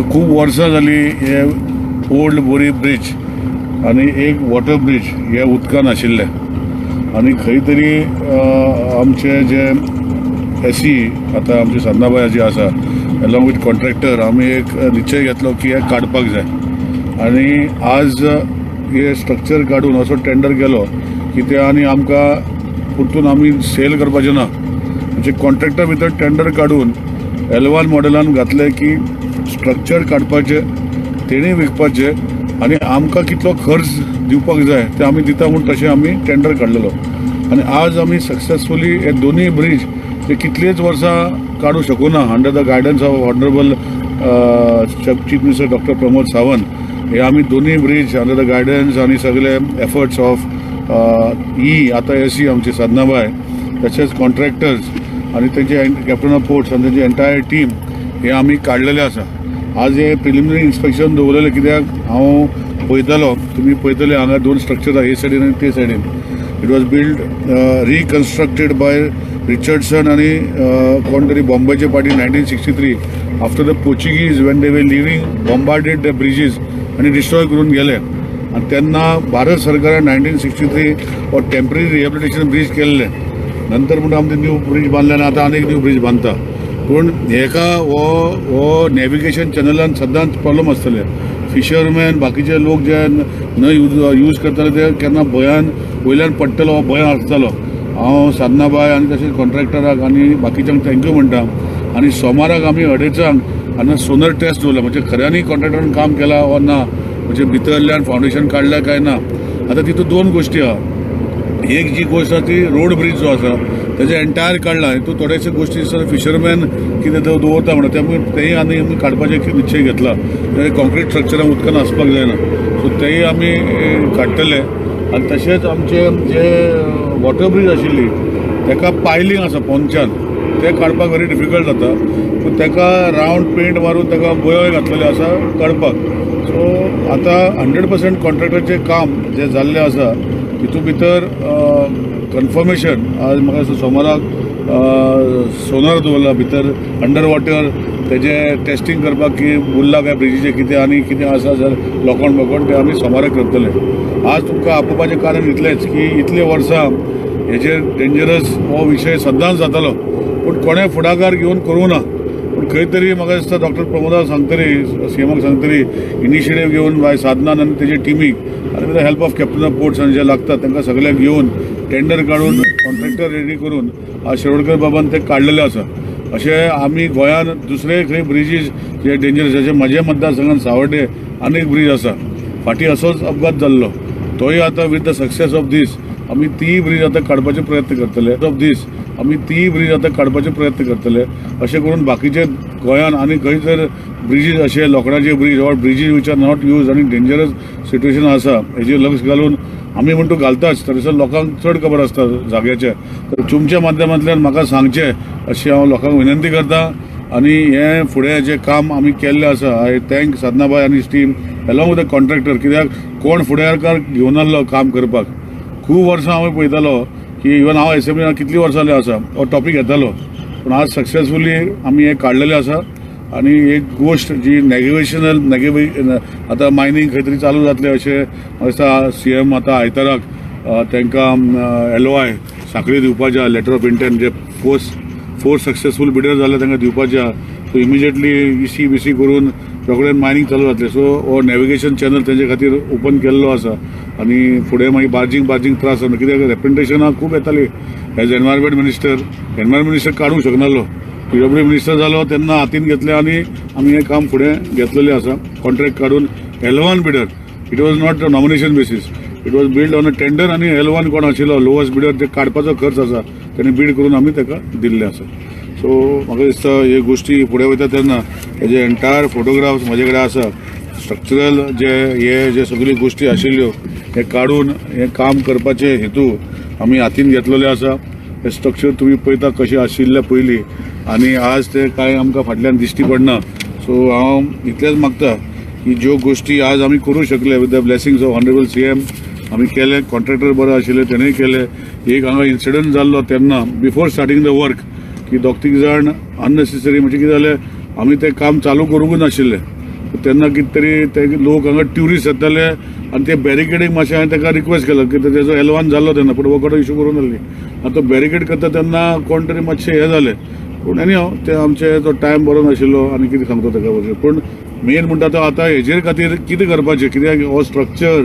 खूब वर्सां जाली हे ओल्ड बोरी ब्रिज आनी एक वॉटर ब्रिज हे उदकान आशिल्ले आनी खंय तरी आमचे जे एसी आतां आमची साधनाबाय जी आसा अलॉंग विथ कॉन्ट्रॅक्टर आमी एक निश्चय घेतलो की हे काडपाक जाय आनी आज हे स्ट्रक्चर काडून असो टेंडर केलो की ते आनी आमकां परतून आमी सेल करपाचें ना. म्हणजे कॉन्ट्रॅक्टर भितर टेंडर काडून L1 मॉडेलान घातले की स्ट्रक्चर काडपाचें, तेणी विकपाचें आनी आमकां कितलो खर्च दिवपाक जाय ते आमी दिता म्हूण तशें आमी टेंडर काडलेलो आनी आज आमी सक्सेसफुली हे दोनूय ब्रिज ते कितलेच वर्सां काडूंक शकूना under the guidance of honourable chief minister doctor Pramod Sawant हे आमी दोनूय ब्रिज अंडर the guidance आनी सगळे एफर्ट्स ऑफ ई आतां एसी आमची साधनाबाय तशेंच कॉन्ट्रॅक्टर्स आनी तेंचे कॅप्टन ऑफ पोर्ट्स आनी तेंची एंटायर टीम हे आमी काडलेले आसा. आज हे प्रिलिमिनरी इन्स्पेक्शन दवरलेलें कित्याक हांव पळयतालो, तुमी पळयतले हांगा दोन स्ट्रक्चर आसा, हे सायडीन आनी ते सायडीन. It was build reconstructed by Richardson आनी कोण तरी बॉम्बेचे पाटी 1963 after the Portuguese when they were leaving bombarded the bridges आनी डिस्ट्रॉय करून गेले आनी तेन्ना भारत सरकारान 1963 हो टेम्पररी रिहेबिलिटेशन ब्रिज केल्ले. नंतर म्हणून आमचे न्यू ब्रिज बांदले आनी आतां आनीक न्यू ब्रिज बांदता. पूण हेका हो हो नॅविगेशन चॅनलान सदांच प्रॉब्लम आसतले. फिशरमॅन बाकीचे लोक जे न्हंय यूज करताले ते केन्ना भंयान वयल्यान पडटलो हो भंय आसतालो. हांव साधनाबाय आनी तशेंच कॉन्ट्रॅक्टराक आनी बाकीच्यांक thank you म्हणटा. आनी सोमाराक आमी अडेचांक आनी सोनर टेस्ट दवरला, म्हणजे खऱ्यांनी कॉन्ट्रॅक्टरान काम केलां वा ना, म्हणजे भितरल्यान फावंडेशन काडल्या काय ना. आतां तितून दोन गोश्टी आहा. एक जी गोश्ट आसा ती रोड ब्रिज जो आसा तेजे एंटायर काडला, हितून थोडेशे गोश्टी आसा फिशरमॅन कितें दवरता म्हणटा त्यामुळे तेय आनी आमी काडपाचें निश्चय घेतला. ते कॉन्क्रीट स्ट्रक्चरान उदकान आसपाक जायना, सो तेय आमी काडटले. आनी तशेंच आमचे जे वॉटर ब्रिज आशिल्ली तेका पायलींग आसा पोंदच्यान, तें काडपाक व्हेरी डिफिकल्ट जाता. सो तेका रावंड पेंट मारून तेका बोयो घातलेले आसा काडपाक. सो आतां 100% कॉन्ट्रॅक्टराचें काम जें जाल्लें आसा तितून भितर कन्फर्मेशन आज म्हाका दिसता सोमाराक सोनार दवरला भितर अंडर वॉटर तेजें टेस्टींग करपाक की उरला काय ब्रिजीचें कितें आनी कितें आसा जर लोकोण बोकोण तें आमी सोमाराक करतले. आज तुमकां आपोवपाचें कारण इतलेंच की इतले वर्सां हेजेर डेंजरस हो विशय सदांच जातालो पूण कोणें फुडाकार घेवन करूं ना. पूण खंय तरी म्हाका दिसता डॉक्टर प्रमोदाक सांगतरी, सीएमाक सांगतरी इनिशिएटीव घेवन बाय साधनान आनी तेजे टिमीक आनी with the help of captain of ports आनी जे लागता तांकां सगळ्यांक घेवन टेंडर काडून कॉन्ट्रॅक्टर रेडी करून आज शिरोडकर बाबान ते काडलेले आसा. अशें आमी गोंयांत दुसरे खंय ब्रिजीस जे डेंजरस, जशें म्हज्या मतदारसंघात सावड्डे आनीक ब्रीज आसा, फाटीं असोच अपघात जाल्लो, तोय आतां with the success of this आमी तीय ब्रीज आतां काडपाचे प्रयत्न करतले. ऑफ दीस आमी तीय ब्रीज आतां काडपाचे प्रयत्न करतले. अशें करून बाकीचे गोंयांत आनी खंय जर ब्रिजीस अशे लोखणाचे bridge or bridges which are not use आनी डेंजरस सिट्युएशन आसा हेजेर लक्ष घालून आमी म्हणटा घालताच, तरी लोकांक चड खबर आसता जाग्याचें. तर तुमच्या माध्यमांतल्यान म्हाका सांगचें अशें हांव लोकांक विनंती करता. आनी हें फुडें जें काम आमी केल्लें आसा, I thank साधनाबाय आनी team along with the contractor, कित्याक कोण फुडाकार घेवन आसलो काम करपाक. खूब वर्सां हांव पळयतालो की इवन हांव एसेंब्लीन कितलीं वर्सां जालीं आसा हो टॉपीक येतालो, पूण आज सक्सेसफुली आमी हें काडलेलें आसा. आनी एक गोश्ट जी नॅविगेशनल आतां मायनींग खंय तरी चालू जातलें अशें म्हाका दिसता सीएम आतां आयताराक तांकां LOI साखळी दिवपाच्या, लेटर ऑफ इंटेंट जे फोर सक्सेसफूल बिडर जाले तांकां दिवपाच्या. सो इमिजिएटली EC BC करून रोखडें मायनींग चालू जातलें. सो हो नॅविगेशन चॅनल तेंचे खातीर ओपन केल्लो आसा आनी फुडें मागीर बार्जींग त्रास जाता कित्याक रेप्रेजेंटेशनां खूब येतालीं. As environment minister, environment minister काडूंक शकनासलो, PWD minister जालो तेन्ना हातीन घेतलें आनी आमी हें काम फुडें घेतलेलें आसा. कॉन्ट्रॅक्ट काडून L1 bidder, it was not a nomination basis, it was build on a tender आनी L1 कोण आशिल्लो लोवस्ट बिडर जे काडपाचो खर्च आसा तेणी बीड करून आमी ताका दिल्लें आसा. सो म्हाका दिसता ह्यो गोश्टी फुडें वयता तेन्ना हेजे एंटायर फोटोग्राफ्स म्हजे कडेन आसा, स्ट्रक्चरल जे हे जे सगळ्यो गोश्टी आशिल्ल्यो हे काडून हें काम करपाचे हेतू आमी हातीन घेतलेले आसा. हे स्ट्रक्चर तुमी पळयता कशें आशिल्लें पयलीं आनी आज ते कांय आमकां फाटल्यान दिश्टी पडना. सो हांव इतलेंच मागता की ज्यो गोश्टी आज आमी करूं शकले with the blessings of honourable CM आमी केले, कॉन्ट्रॅक्टर बरो आशिल्ले तेणेय केले. एक हांगा इन्सिडंट जाल्लो तेन्ना बिफोर स्टार्टींग the work की दोग तीग जाण अननेसेसरी म्हणजे कितें जालें, आमी तें काम चालू करूंकूच नाशिल्लें. तेन्ना कितें तरी ते लोक हांगा ट्युरिस्ट येताले आनी ते बॅरिकेडींग मातशें हांवें ताका रिक्वेस्ट केलो की तेजो एलवान जाल्लो तेन्ना, पूण वखद इशू करून जाल्ली. आतां तो बॅरिकेड करता तेन्ना कोण तरी मातशें हें जालें, पूण एनी हांव ते आमचे तो टायम बरो नाशिल्लो आनी कितें सांगता ताका बद्दल. पूण मेन म्हणटा तो आतां हेजेर खातीर कितें करपाचें, कित्याक हो स्ट्रक्चर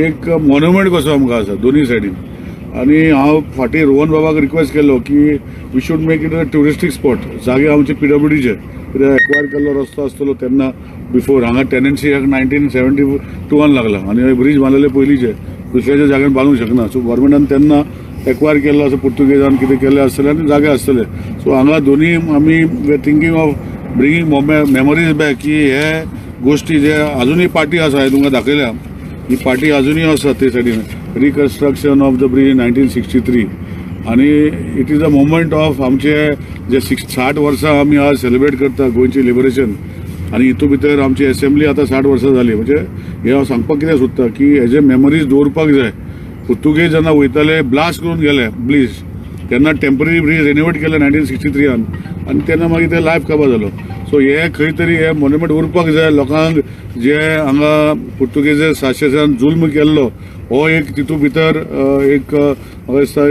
एक मॉन्युमेंट कसो आमकां आसा दोनूय सायडीन. आनी हांव फाटीं रोहन बाबाक रिक्वेस्ट केलो की we should make it a touristic spot. जागे आमचे पीडब्ल्यूडीचे कित्याक एक्वायर केल्लो रस्तो आसतलो तेन्ना बिफोर हांगा टेनन्सी 1972 लागला आनी ब्रीज बांदलेले पयलींचे, दुसऱ्याच्या जाग्यान बांदूंक शकना. सो गव्हर्मेंटान तेन्ना एक्वायर केल्लो असो पुर्तुगेजान कितें केल्लें आसतलें आनी जागे आसतले. सो हांगा दोनूय आमी we are thinking of bringing memories back की हे गोश्टी जे अजुनूय पार्टी आसा, हांवें तुमकां दाखयल्या ही पार्टी अजुनूय आसा ते सायडीन. Reconstruction of the bridge 1963 आनी it is a moment of आमचे जे 60 वर्सां आमी आज सेलिब्रेट करता गोंयची लिबरेशन. आनी हितून भितर आमची एसेंब्ली आतां 60 वर्सां जाली. म्हणजे हें हांव सांगपाक कितें सोदता की हेजे मेमरीज दवरपाक जाय. पुर्तुगेज जेन्ना वयताले ब्लास्ट करून गेले ब्रिज, तेन्ना टेंपररी ब्रिज रेनोवेट केले 1963 आनी तेन्ना मागीर ते लायफ काबार जालो. सो हे खंय तरी हे मोन्युमेंट उरपाक जाय लोकांक, जे हांगा पुर्तुगेज शासनान जुल्म केल्लो हो एक तितून भितर एक म्हाका दिसता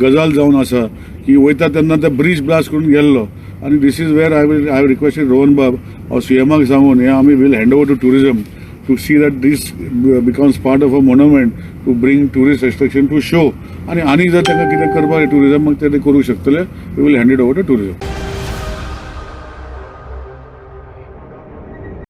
गजाल जावन आसा की वयता तेन्ना ते ब्रिज ब्लास्ट करून गेल्लो. आनी this is where I will I requested Rohan बाब हांव सीएमाक सांगून हे आमी will hand over to tourism to see that this becomes part of a monument to bring tourist attraction to show. आनी आनी जर तांकां कितें करपाक टुरिजमाक ते करूंक शकतले, we will hand it over to tourism.